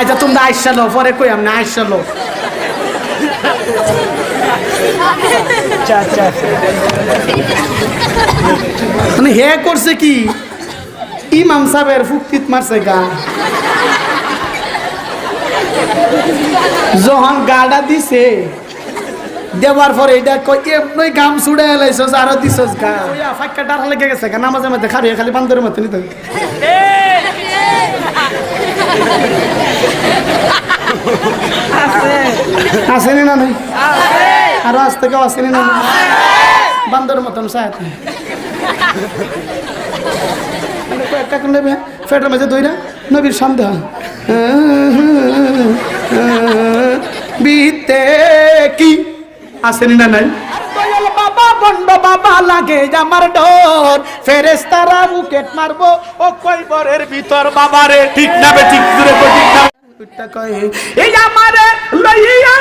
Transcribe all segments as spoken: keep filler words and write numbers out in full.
আচ্ছা, তুমরা আইসা লও, পরে কইয়াম নে, আইসা লও। আচ্ছা, আচ্ছা। মানে, হে করছে কি, ইমাম সাবের ফুক্তিত মারছে গা। যখন গাটা দিছে, দেওয়ার পরে ইটা কয়, "এমনই গাম ছুড়ে এলাইছস, আরো দিছস গা।" ওই ফাক্কা ডার লেগে গেছে গা, নামাজের মধ্যে খাড়িয়া খালি বান্দরের মতো নিতে। আছে নি না নাই? আরো আস্তে কেউ আছে নি না নাই? বান্দরের মতন সায়াত। একটা কোন নেবে? পেটের মাঝে দইরা নবীর সন্দেহ। বিতে কি আছে নি না নাই? দয়াল বাবা, ভণ্ড বাবা, লাগে আমার ডর। ফেরেশতারা রকেট মারবো ও কবরের ভিতর বাবারে। ঠিক না বে ঠিক? জোরে কও, ঠিক না? উঠটা কয়, এই আমারে লইয়া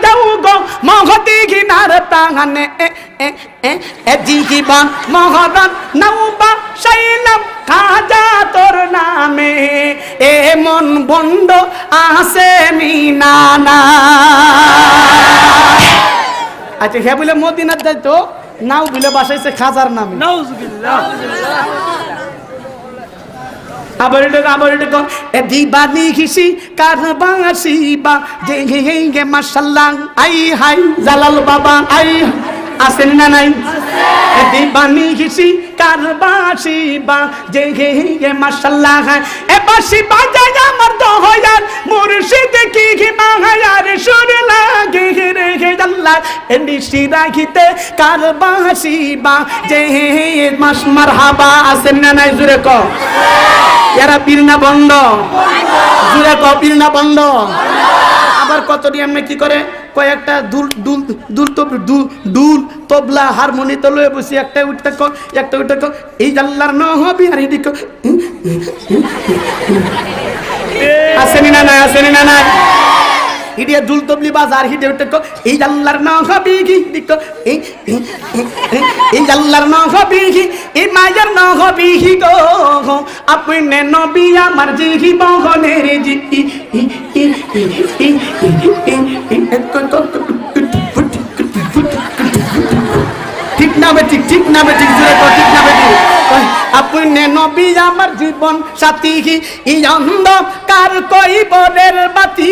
যাও গো মহদিনার প্রাণে। এ, এ, এ, এ, দিবা মহরণ নাও বা সাইলাম খাজা তোর নামে, এমন ভণ্ড আছে নি না না। আচ্ছা, হে বুলে মদিনাত যাইতো, নাও বুলে বাসাইছে খাজার নামে। নাউজুবিল্লাহ। আবার এটা, আবার এটা কর। এ দিবানি হিসি কারবাসি বা যে হে হে হে মাশাল্লাহ, আই হাই জালাল বাবা, আই আছে নি না নাই? এ দিবানি হিসি কারবাসি বা যে হে হে হে মাশাল্লাহ, এ বাসি বাজায় আমার দহয়ার মুর্শিদ কি কি মাহায়ার সুর লাগে হে রে হে আল্লাহ। এ নিশি রাখিতে কারবাসি বা যে মাস মারহাবা আছে নি না নাই? জোরে কও। এরা পীর না ভণ্ড? জোরে কও, পীর না ভণ্ড? আবার কতটি এমনি কি করে? কয় একটা দুল, দুল, দুল তব-, দুল, দুল, তবলা, হারমোনি তো লয়ে বসি, একটা উঠতে কও, একটা উঠতে কও। এই আল্লাহর নবী আর হিডি কও। আছে নি না নাই? আছে নি না নাই? হিডিয়ে দুল তবলি বাজার, হিডে উঠতে কও। এই আল্লাহর নবী কি হিডি কও। এই, এই, এই, এই আল্লাহর নবী কি, এই মায়ার নবী কি গো। আপনি নবী আমার জি কি বহনের জি। ঠিক না বে ঠিক? ঠিক না বে ঠিক? জোরে কও, ঠিক না বে ঠিক? আপনি নবী আমার জীবন সাথী, ই অন্ধকার কবরের বাতি।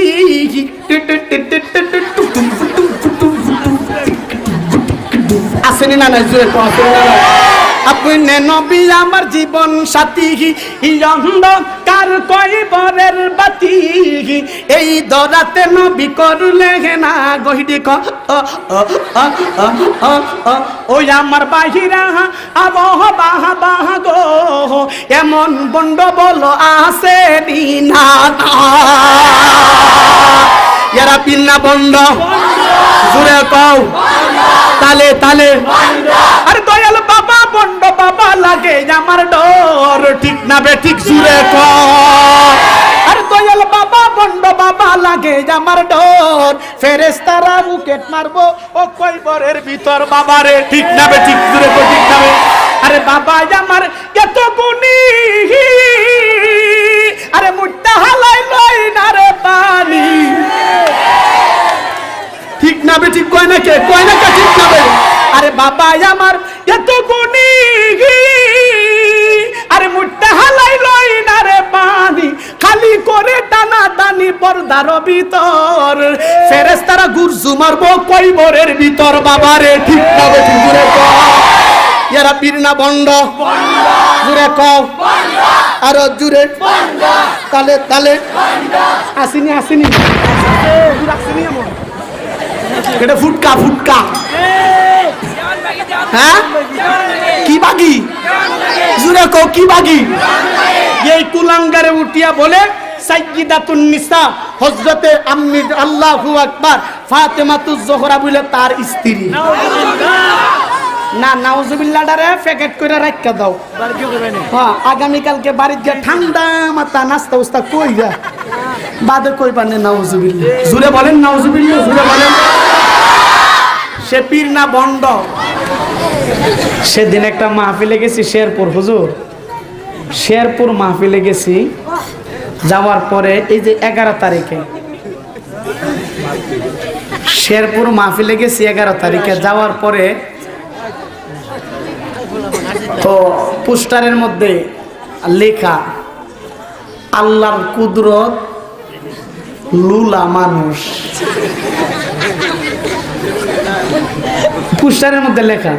আছে নি না নাই? জোরে কও, আছে নি না নাই? আপনি নবী আমার জীবন সাথী, ই অন্ধকার কবরের বাতি। এই দরাতে নবী করলে না গো হিডি কও। ও, ও, ও, ও, ও, ও, ওই আমার বাহিরা, আবহ বাহ বাহ গো, এমন ভণ্ড বলো আছে নি না না? এরা পীর না ভণ্ড? জোরে কও। তালে, তালে। আর দয়াল বাবা, ভণ্ড বাবা, লাগে আমার ডর। ঠিক না বে ঠিক? জোরে কও। আর দয়াল বাবা, ভণ্ড বাবা, লাগে আমার ডর। ফেরেশতারা রকেট মারবো ও কবরের ভিতর বাবারে। ঠিক না বে ঠিক? জোরে কও, ঠিক না বে? আরে বাবা আমার এত গুণী, আরে মুট্টা হালাই লই না রে পানি। ঠিক না বে ঠিক? কয় না কে? কয় না কে? ঠিক না বে? আরে বাবা আমার এত গুণী, আরে মুট্টা হালাই লই না রে পানি। খালি করে টানা টানি পর্দার ভিতর, ফেরেশতারা গুরজু মারবো কবরের ভিতর বাবারে। ঠিক না বে ঠিক? জোরে কও। এরা পীর না ভণ্ড? জোরে কও। আরো জোরে। তালে, তালে। আসেনি, আসেনি। হুজুর আসেনি এমন। এটা ফুটকা, ফুটকা। হ্যাঁ? কি বাগি? জোরে কও, কি বাগি? এই কুলাঙ্গারে উঠিয়া বলে, সাইয়্যিদাতুন নিসা, হযরতে আম্মি, আল্লাহু আকবার, ফাতেমাতুজ জোহরা বলে তার স্ত্রী। না, নাউজুবিল্লাহটারে প্যাকেট করে রাখিয়া দাও। হ্যাঁ, আগামীকালকে বাড়িত গিয়া ঠান্ডা মাথা নাস্তা উস্তা কইরা বাদে কইবা নে নাউজুবিল্লাহ। জোরে বলেন নাউজুবিল্লাহ, জোরে বলেন। সে পীর না ভণ্ড? সেদিন একটা মাহফিলে গেছি শেরপুর, হুজুর, শেরপুর মাহফিলে গেছি। যাওয়ার পরে এই যে এগারো তারিখে শেরপুর মাহফিলে গেছি, এগারো তারিখে যাওয়ার পরে তো পোস্টারের মধ্যে লেখা, "আল্লাহর কুদরত, লুলা মানুষ।" পোস্টারের মধ্যে লেখা,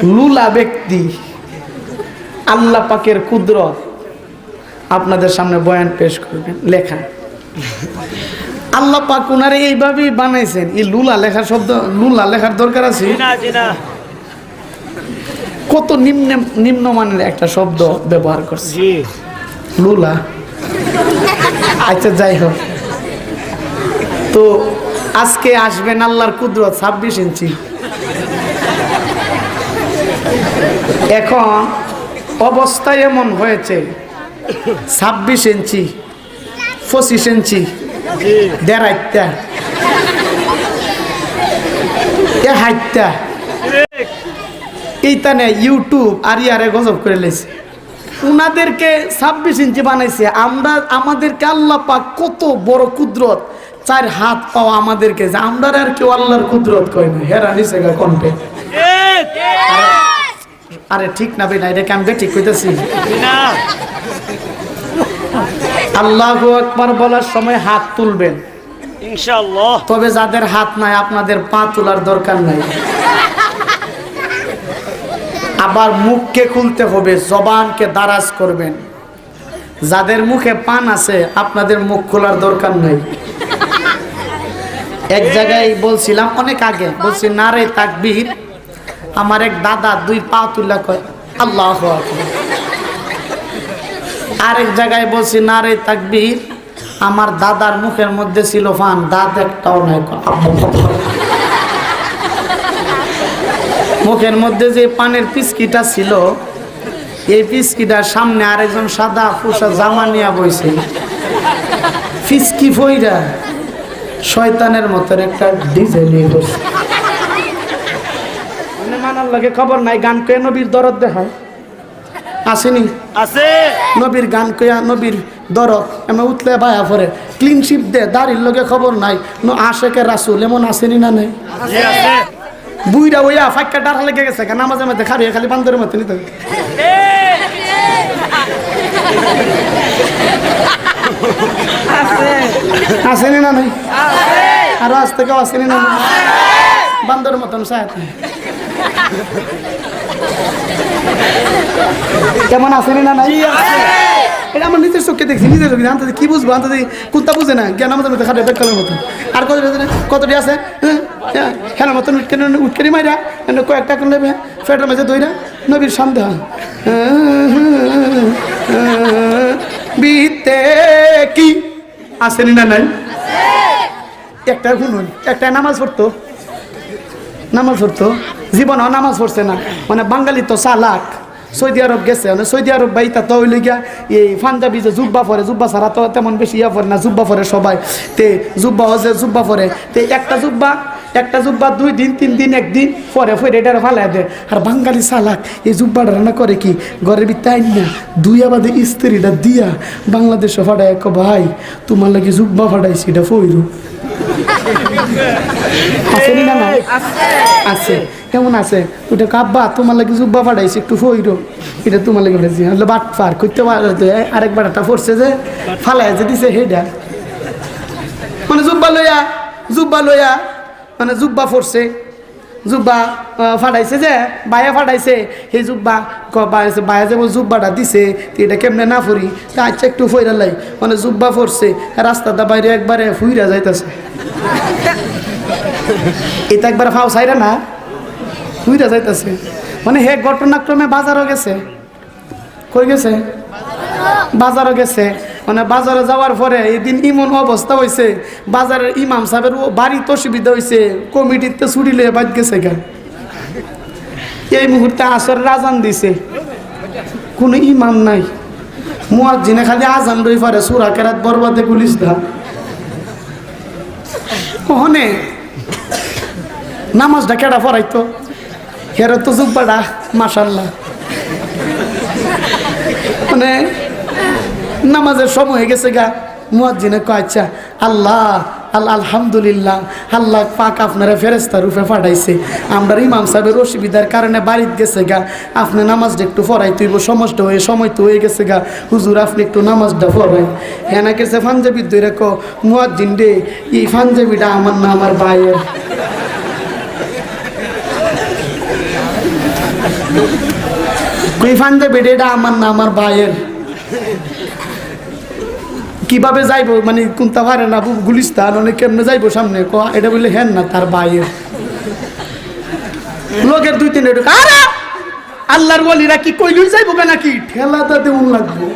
"লুলা ব্যক্তি, আল্লাহ পাকের কুদরত।" আপনাদের সামনে বয়ান পেশ করবেন। লেখা, আল্লাহ পাক ওনারে এইভাবেই বানাইছেন। এই লুলা লেখার শব্দ, লুলা লেখার দরকার আছে? জি না, জি না। কত নিম্ন, নিম্নমানের একটা শব্দ ব্যবহার করছে। জি। লুলা। আচ্ছা, যাই হোক, তো আজকে আসবেন আল্লাহর কুদরত ছাব্বিশ ইঞ্চি। এখন অবস্থা এমন হয়েছে, ছাব্বিশ ইঞ্চি, পঁচিশ ইঞ্চি, দেড় হাইট্টা, এ হাইট্টা, এইখানে YouTube আর ইয়ারে গজব করে লেছে। উনাদেরকে ছাব্বিশ ইঞ্চি বানাইছে, আমরা, আমাদেরকে আল্লাহ পাক কত বড় কুদরত, চার হাত পাওয়া আমাদেরকে, যে আমরা আর কেউ আল্লাহর কুদরত কয় না, হেরা নিছে গা কণ্ঠে। আরে, আরে, ঠিক না বেটা, এটা কি আমি ঠিক কইতাছি? না। আল্লাহু আকবার বলার সময় হাত তুলবেন। ইনশাআল্লাহ। তবে যাদের হাত নাই, আপনাদের পা তোলার দরকার নাই। আবার মুখকে খুলতে হবে, জবানকে দারাজ করবেন। যাদের মুখে পান আছে, আপনাদের মুখ খোলার দরকার নাই। এক জায়গায় বলছিলাম অনেক আগে, বলছি, "নারে তাকবীর।" আমার এক দাদা দুই পা তুললা কয়, "আল্লাহু আকবার।" আরেক জায়গায় বলছি, "নারে তাকবীর।" আমার দাদার মুখের মধ্যে ছিল পান, দাঁত একটাও নাই। মুখের মধ্যে যে পানের পিচকিটা ছিল, এই পিচকিটার সামনে আরেকজন সাদা পোশাক জামা নিয়া বইছে। পিচকি ফইরা শয়তানের মতন একটা ডিজাইন নিয়ে বসে। মানে মানার লগে খবর নাই, গান কয়ে নবীর দরদ দেখায়। আছেনি? আছে। নবীর গান কইয়া নবীর দরদ, এমন উঠলে বায়া পড়ে। ক্লিন শিপ দে, দাড়ির লগে খবর নাই। ন আশেকে রাসূল, এমন আছেনি না নাই? আছে, আছে। বুইড়া অইয়া ফাক্কা ডারা লেগে গেছে, নামাজের মধ্যে খাড়িয়ে খালি বান্দরের মতো নিতে। আছেনি না নাই? আরো আস্তে কেউ আছেনি না নাই? বান্দরের মতন সায়াত। কেমন আছেনি না নাই? জি, আছে। এটা আমার নিজের চোখে দেখছি, নিজের চোখে। আনতে কি বুঝবো? আনতে কোনটা বুঝে না? জ্ঞান আমাদের মধ্যে খাটে বেকালের মতো। আর কত, কতটি আছে? হ্যাঁ, হ্যাঁ, হেলার মতন উটকারি, উটকারি মাইরা, এনে কয়েকটা করে নেবে, পেটের মাঝে দইরা, নবীর সামনে। বিতে কি? আছেনি না নাই? একটা শুনুন, একটা নামাজ পড়তো, নামাজ পড়তো, জীবনে নামাজ পড়ছে না। মানে বাঙালি তো চালাক, সৌদি আরব গেছে, মানে সৌদি আরব ভাই তা তো হইল গিয়া এই পাঞ্জাবি যে জুব্বা পরে, জুব্বা ছাড়া তো তেমন বেশি ইয়া পরে না, জুব্বা পরে সবাই। তে জুব্বা হচ্ছে জুব্বা পরে, তে একটা জুব্বা, একটা জুব্বা দুই দিন, তিন দিন, একদিন পরে পরে এটা ফালাই দেয়। আর বাঙালি চালাক, এই জুব্বাটা রান্না করে কি, ঘরের ভিতরে আইন না, দুইয়া বাদে ইস্ত্রিটা দিয়া বাংলাদেশে ফাটায়, এক ভাই, তোমার লাগি জুব্বা ফাটাইছি, এটা ফইরো। আছেনি না নাই? আছে। কেমন আছে? ওটা কাব্বা, তোমার লাগি জুব্বা ফাটাইছি, একটু ফইরো। এটা তোমার লাগি ফাটাইছি। হলো বাটপার, করতে পারে তো, এ, আরেকবার একটা পড়ছে যে, ফালাই যে দিছে, হেডা। মানে জুব্বা লইয়া, জুব্বা লইয়া, মানে জুব্বা পড়ছে, জুব্বা, আহ, ফাটাইছে যে, বায়া ফাটাইছে, সেই জুব্বা, ক-, বায়া যে, বায়া যে জুব্বাটা দিছে, তো এটা কেমনে না ফুরি? তা আচ্ছা, একটু ফইরা লাই, মানে জুব্বা পড়ছে, রাস্তাটা বাইরে একবারে ফুইরা যাইতাছে। এটা একবার ফাও সাইরা না, ফুইরা যাইতাছে। মানে হে ঘটনাক্রমে বাজারও গেছে। কই গেছে? বাজারও গেছে। মানে বাজারে যাওয়ার পরে এই দিন এমন অবস্থা হইছে, বাজারের ইমাম সাহেবের ও বাড়িতে অসুবিধা হইছে, কমিটিতে ছুটি লইয়া বাদ গেছে গা। এই মুহূর্তে আসরের আজান দিছে, কোনো ইমাম নাই। মুয়াজ্জিনে খালি আজান রই পারে, সুরা কেরাত বরবাদে গুলিস দা। ওখানে নামাজটা কেডা পড়াইতো? হেরো তো জুব্বাটা, মাশাল্লাহ। মানে, নামাজের সময় অই গেছে গা, মুয়াজ্জিনে কয়, "আচ্ছা, আল্লাহ, আল-, আলহামদুলিল্লাহ, আল্লাহ পাক আপনারে ফেরেশতা রূপে পাঠাইছে। আমরার ইমাম সাবর অসুবিধার কারণে বাড়িত গেছে গা, আপনে নামাজটা একটু পড়াইতে অইবো, সমস্যা অই, সময় তো অই গেছে গা, হুজুর আপনে একটু নামাজটা পড়াইন।" হেনা গেছে পাঞ্জাবির ধইরা কয়, "মুয়াজ্জিন রে, ই পাঞ্জাবিটা আমার না আমার ভাইয়ের?" কই পাঞ্জাবিটা, "এটা আমার না আমার ভাইয়ের।" কিভাবে যাইবো, মানে কুনতা পারে না, বু-, গুলিস্তান, অনে কেমনে যাইবো সামনে? ক, "এটা বলে হেন না, তার ভাইয়ের।" লগের দুই তিন একটু, "আরে, আল্লাহর ওলিরা কি কইলই যাইবো গা নাকি? ঠেলা দা দেউন লাগবো।"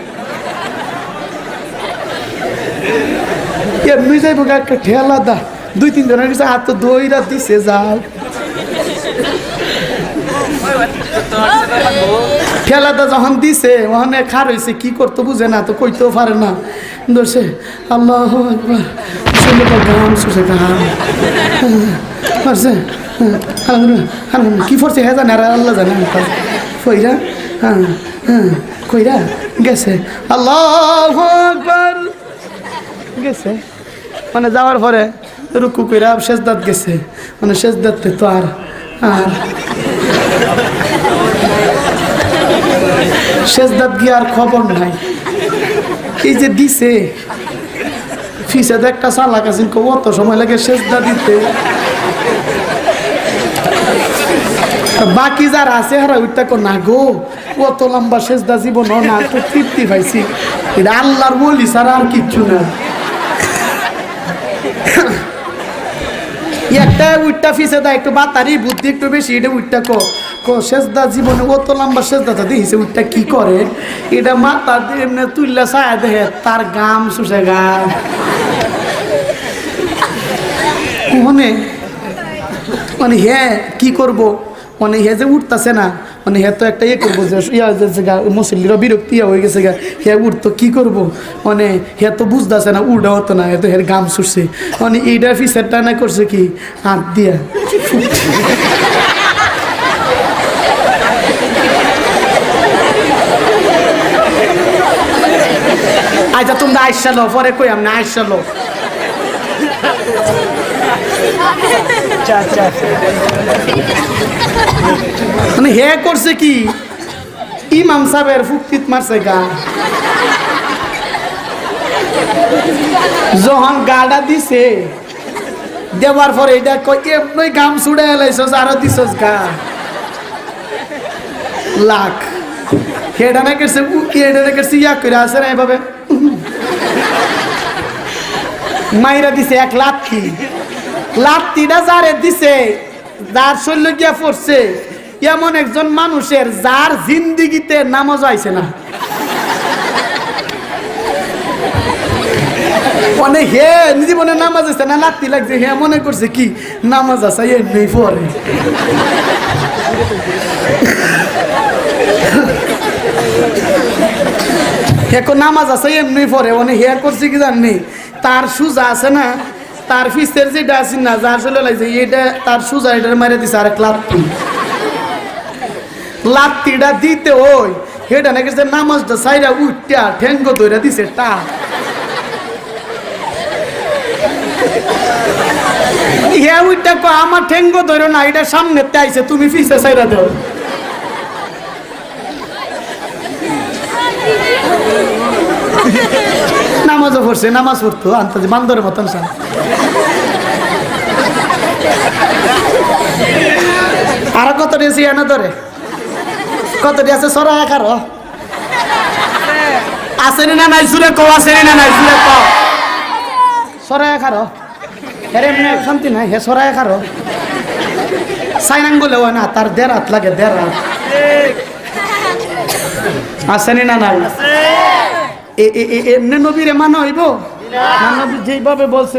এমনি যাইবো গা একটা ঠেলা দা। দুই তিন জনের কাছে হাত তো দইরা দিছে, যাও। ঠেলাটা যখন দিছে, ওখানে খার হইছে, কি করতো বুঝে না, তো কইতেও পারে না। ধরছে, "আল্লাহু আকবার।" শুনলে তো ঘাম শুষে ঘাম। পারছে? আর কি পড়ছে, হে জানে, আর আল্লাহ জানে। পইরা, হ্যাঁ, হ্যাঁ, কইরা গেছে। আল্লাহু আকবার। গেছে। মানে যাওয়ার পরে রুকু কইরা সেজদাত গেছে। মানে সেজদাতে তো আর, আর সেজদাত গিয়া আর খবর নাই। এই যে দিছে, পিছে তো একটা চালাক আছিল, কও, "অত সময় লাগে সেজদা দিতে?" বাকি যারা আছে, হেরা উঠতা কয়, "না গো, অত লম্বা সেজদা জীবনও না, তো তৃপ্তি পাইছি।" এটা আল্লাহর ওলি ছাড়া আর কিচ্ছু না। একটা উঠতা পিছে দা একটু বাতারি, বুদ্ধি একটু বেশি, এটা উঠতা কয়, কয়, "সেজদা জীবনে অত লম্বা সেজদা তো দেখিছে, উঠতা কি করে?" এটা মাথা দিয়ে এমনি তুললা চায় দেখে, তার ঘাম শুষে ঘাম। মানে, মানে হে কি করবো? মানে হে যে উঠতাছে না, মানে হে তো একটা ইয়ে করবো যে, ইয়া, যে, যে গা-, মুসল্লিরও বিরক্তি ইয়া হয়ে গেছে গা, হে উঠতো কি করবো? মানে হে তো বুঝতাছে না, উল্টা হতো না, হে তো হের ঘাম ছুটছে। মানে এইটা পিছের টানা করছে কি? হাত দিয়া। আচ্ছা, তোমরা আইসালো, পরে কই আমরা আইসালো। আচ্ছা, আচ্ছা। মানে হে করছে কি? ইমাম সাহেবের ফুক্তিত মারছে গা। যখন গাটা দিছে, দেওয়ার পরে এটা কয়, "এমনি ঘাম ছুড়ে এলাইছস, আরো দিছস গা।" লাখ। হেডা না করছে, উ-, হেডা না করছে, ইয়া করে আছে না এভাবে। মাইরা দিছে এক লাত্তি। লাত্তিটা যারে দিছে, যার শরীরে গিয়া পড়ছে, এমন একজন মানুষের যার জিন্দিগিতে নামাজ আইছে না। মানে হে জীবনে নামাজ আইছে না, লাত্তি লাগছে, হে মনে করছে কি নামাজ আছে এমনি পড়ে। এখন নামাজ আছে এমনি পড়ে, মানে হে করছে কি জাননি, তার সুজা আছে না, তার পিছের যেটা আছে না, যার শরীরে লাগছে, এটা তার সুজা, এটার মারে দিছে আরেক লাত্তি। লাত্তিটা দিতে ওই, এটা নাকি যে নামাজটা সাইরা উঠটা ঠেঙ্গো ধরে দিছে টা। হে উঠটা কয়, "আমার ঠেঙ্গো ধরো না, এটা সামনেতে আইছে, তুমি পিছে সাইরা দাও।" নামাজও পড়ছে, নামাজ পড়তো আন্তাজি বান্দরের মতন সা। আর কত দিয়েছে এনে ধরে? কত দিয়েছে সরা এগারো? আছে নি না নাই? জুরে কও, আছে নি না নাই? জুরে কও। সরা এগারো। হেরে এমনি শান্তি নাই, হে সরা এগারো। সাইন আঙ্গুলে হয় না, তার দেড় হাত লাগে, দেড় হাত। আছে নি না নাই? এ, এ, এ, এমনি নবীরে মানা হইব? না, নবী যেইভাবে বলছে